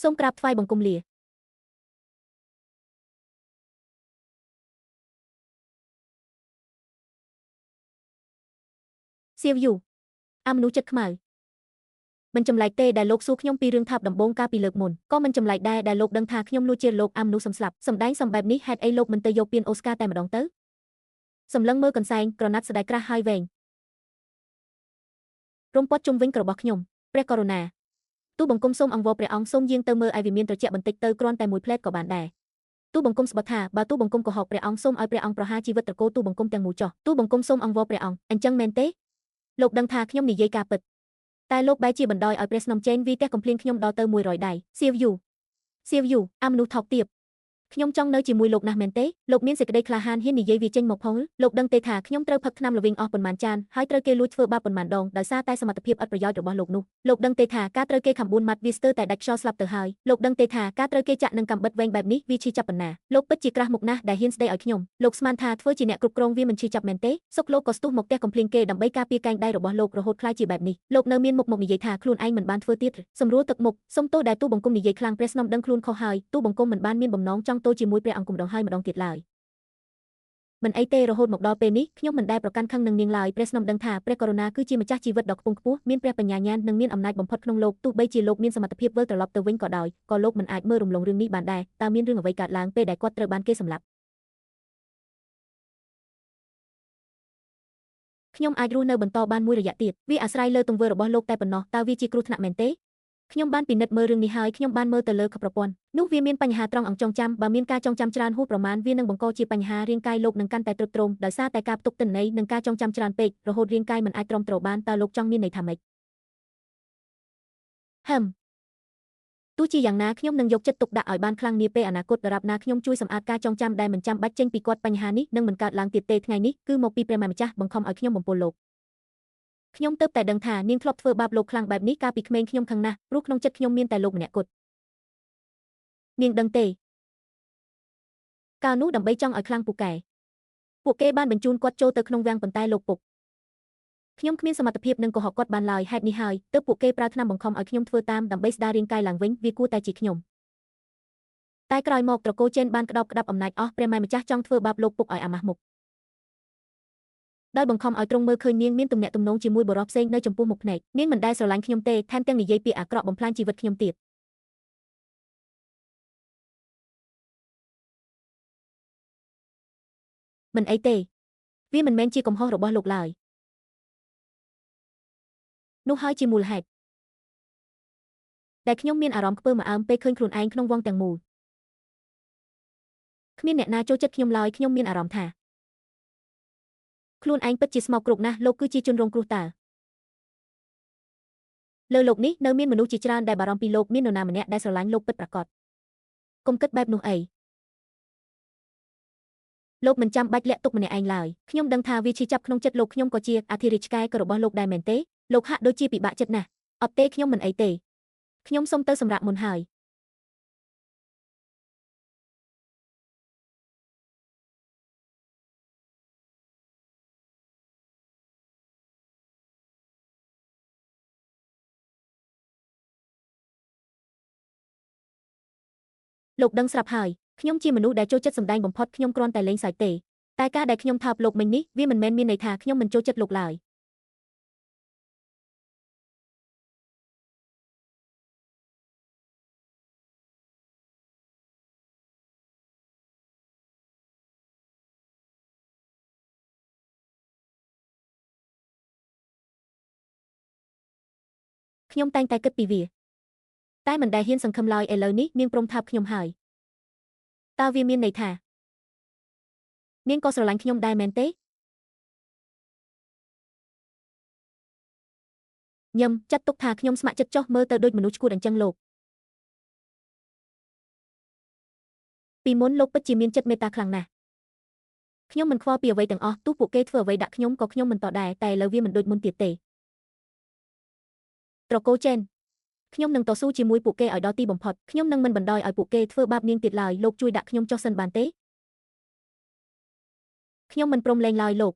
សូមក្រាបថ្វាយបង្គំលាសៀវយូអាមនុស្សចិត្តខ្មៅមិនចម្លែកទេដែលលោកសួរខ្ញុំពីរឿងថាបដំបូងកាលពីលើកមុនក៏មិនចម្លែកដែរដែលលោកដឹងថាខ្ញុំលួចជាលោកអាមនុស្សសំស្លាប់សម្ដែងសំបែបនេះហេតុអីលោកមិនទៅយកពានអូស្ការតែម្ដងទៅសម្លឹងមើលកន្សែងក្រណាត់ស្ដាយក្រាស់ហើយវែងរំពាត់ជុំវិញរបស់ខ្ញុំព្រះករុណាទូបង្គំសូមអង្វរព្រះអង្គសូមយាងទៅមើលឲ្យវាមានត្រជាក់បន្តិចទៅគ្រាន់តែមួយផ្លែតក៏បានដែរទូបង្គំស្បត់ថាបើទូបង្គំកុហកព្រះអង្គសូមឲ្យព្រះអង្គប្រហារជីវិតត្រកូលទូបង្គំទាំងមូលចុះទូបង្គំសូមអង្វរព្រះអង្គអញ្ចឹងមែនទេលោកដឹងថាខ្ញុំនិយាយការពិតតែលោកបែរជាបណ្ដោយឲ្យព្រះស្នំចេនវីទះកំភ្លៀងខ្ញុំដល់ទៅ100ដៃសៀវយូសៀវយូអាមនុស្សថោកទាបខ្ញុំចង់នៅជាមួយលោកណាស់មែនទេលោកមានសេចក្តីក្លាហានហ៊ាននិយាយវាចេញមកផងលោកដឹងទេថាខ្ញុំត្រូវផឹកថ្នាំល្វីងអស់ប៉ុន្មានចានហើយត្រូវគេលួចធ្វើបាបប៉ុន្មានដងដោយសារតែសមត្ថភាពឥតប្រយោជន៍របស់លោកនោះលោកដឹងទេថាការត្រូវគេខំ4ម៉ាត់វាស្ទើរតែដាច់ខ្យល់ស្លាប់ទៅហើយលោកដឹងទេថាការត្រូវគេចាក់នឹងកំបិតវែងបែបនេះវាឈឺចាប់ប៉ុណ្ណាលោកពិតជាក្រាស់មុខណាស់ដែលហ៊ានស្ដីឲ្យខ្ញុំលោកស្មានថាធ្វើជាអ្នកគ្រប់គ្រងវាមិនឈឺចាប់មែនទេសុកលោកក៏ស្ទុះមកផ្ទះកំភ្លៀងគេដើម្បីការពារកែងដៃរបស់លោករហូតខ្លាចជាបែបនេះលោកនៅមានមុខមកនិយាយថាខ្លួនឯងមិនបានធ្វើទៀតសម្រួលទឹកមុខសុំទោសដែលទូបង្គំនិយាយខ្លាំងព្រះស្នំដឹងខ្លួនខុសហើយទូបង្គំមិនបានមានបំណងចង់ទោជាមួយព្រះអង្គម្ដងហើយម្ដងទៀតឡើយមិនអីទេរហូតមកដល់ពេលនេះខ្ញុំមិនដែលប្រកាន់ខឹងនឹងនាងឡើយព្រះស្នំដឹងថាព្រះករុណាគឺជាម្ចាស់ជីវិតដ៏ខ្ពង់ខ្ពស់មានព្រះបញ្ញាញាណនិងមានអំណាចបំផុតក្នុងលោកទោះបីជាលោកមានសមត្ថភាពវិលត្រឡប់ទៅវិញក៏ដោយក៏លោកមិនអាចមើលរំលងរឿងនេះបានដែរតើមានរឿងអ្វីកើតឡើងពេលដែលគាត់ត្រូវបានគេសម្លាប់ខ្ញុំអាចរស់នៅបន្តបានមួយរយៈទៀតវាអាស្រ័យលើទង្វើរបស់លោកតែប៉ុណ្ណោះតើវាជាគ្រោះថ្នាក់មែនទេខ្ញុំបានពិនិត្យមើលរឿងនេះហើយខ្ញុំបានមើលទៅលើប្រព័ន្ធនោះវាមានបញ្ហាត្រង់អង្គចងចាំបើមានការចងចាំច្រើនហួសប្រមាណវានឹងបង្កជាបញ្ហារាងកាយលោកនឹងកាន់តែទ្រុឌទ្រោមដោយសារតែការផ្ទុកទិន្នន័យនិងការចងចាំច្រើនពេករហូតរាងកាយមិនអាចទ្រាំទ្របានតើលោកចង់មានន័យថាម៉េចហឹមទោះជាយ៉ាងណាខ្ញុំនឹងយកចិត្តទុកដាក់ឲ្យបានខ្លាំងនាពេលអនាគតដរាបណាខ្ញុំជួយសម្អាតការចងចាំដែលមិនចាំបាច់ចេញពីគាត់បញ្ហានេះនឹងមិនកើតឡើងទៀតទេថ្ងៃនេះគឺមកពីព្រះម្ចាស់បង្ខំឲ្យខ្ញុំបំពុលលោកខ្ញុំទើបតែដឹងថានាងធ្លាប់ធ្វើបាបលោកខ្លាំងបែបនេះកាលពីក្មេងខ្ញុំខឹងណាស់ព្រោះក្នុងចិត្តខ្ញុំមានតែលោកម្នាក់គត់នាងដឹងទេកាលនោះដើម្បីចង់ឲ្យខ្លាំងពូកែពួកគេបានបញ្ជូនគាត់ចូលទៅក្នុងវាំងប៉ុន្តែលោកពុកខ្ញុំគ្មានសមត្ថភាពនឹងកុហកគាត់បានឡើយហេតុនេះហើយទើបពួកគេប្រើថ្នាំបង្ខំឲ្យខ្ញុំធ្វើតាមដើម្បីស្ដាររាងកាយឡើងវិញវាគួរតែជាខ្ញុំតែក្រោយមកត្រកូលចេនបានក្តោបក្តាប់អំណាចអស់ព្រះម៉ែម្ចាស់ចង់ធ្វើបាបលោកពុកឲ្យអាម៉ាស់មុខដោយបង្ខំឲ្យទ្រង់មើលឃើញនាងមានទំនាក់ទំនងជាមួយបុរសផ្សេងនៅចំពោះមុខភ្នែកនាងមិនដែលស្រឡាញ់ខ្ញុំទេថែមទាំងនិយាយពាក្យអាក្រក់បំផ្លាញជីវិតខ្ញុំទៀតមិនអីទេវាមិនមែនជាកំហុសរបស់លោកឡើយនោះហើយជាមូលហេតុដែលខ្ញុំមានអារម្មណ៍ខ្ពើមអើមពេលឃើញខ្លួនឯងក្នុងវងទាំងមូលគ្មានអ្នកណាចូលចិត្តខ្ញុំឡើយខ្ញុំមានអារម្មណ៍ថាខ្លួនឯងពិតជាស្មោកគ្រោកណាស់លោកគឺជាជនរងគ្រោះតើលើលោកនេះនៅមានមនុស្សជាច្រើនដែលបារម្ភពីលោកមាននរណាម្នាក់ដែលស្រឡាញ់លោកពិតប្រាកដកុំគិតបែបនោះអីលោកមិនចាំបាច់លាក់ទុកម្នាក់ឯងឡើយខ្ញុំដឹងថាវាឈឺចាប់ក្នុងចិត្តលោកខ្ញុំក៏ជាអធិរាជឆ្កែក៏របស់លោកដែរមែនទេលោកហាក់ដូចជាពិបាកចិត្តណាស់អត់ទេខ្ញុំមិនអីទេខ្ញុំសុំទៅសម្រាកមុនហើយលោកដឹងស្រាប់ហើយខ្ញុំជាមនុស្សដែលចូលចិត្តសម្ដែងបំផុតខ្ញុំគ្រាន់តែលេងសើចទេតែការដែលខ្ញុំថើបលោកមិញនេះវាមិនមែនមានន័យថាខ្ញុំមិនចូលចិត្តលោកឡើយខ្ញុំតែងតែគិតពីវាតែមិនដែលហ៊ានសង្ឃឹមឡើយឥឡូវនេះនាងព្រមថើបខ្ញុំហើយតើវាមានន័យថានាងក៏ស្រឡាញ់ខ្ញុំដែរមែនទេញឹមចាត់ទុកថាខ្ញុំស្ម័គ្រចិត្តចុះមើលទៅដូចមនុស្សឈួតអញ្ចឹងលោកពីមុនលោកពិតជាមានចិត្តមេត្តាខ្លាំងណាស់ខ្ញុំមិនខ្វល់ពីអ្វីទាំងអស់ទោះពួកគេធ្វើអ្វីដាក់ខ្ញុំក៏ខ្ញុំមិនតដែរតែឥឡូវវាមិនដូចមុនទៀតទេត្រកូលចេនខ្ញុំនឹងតស៊ូជាមួយពួកគេឲ្យដល់ទីបំផុតខ្ញុំនឹងមិនបណ្ដោយឲ្យពួកគេធ្វើបាបនាងទៀតឡើយលោកជួយដាក់ខ្ញុំចុះសិនបានទេខ្ញុំមិនព្រមលែងឡើយលោក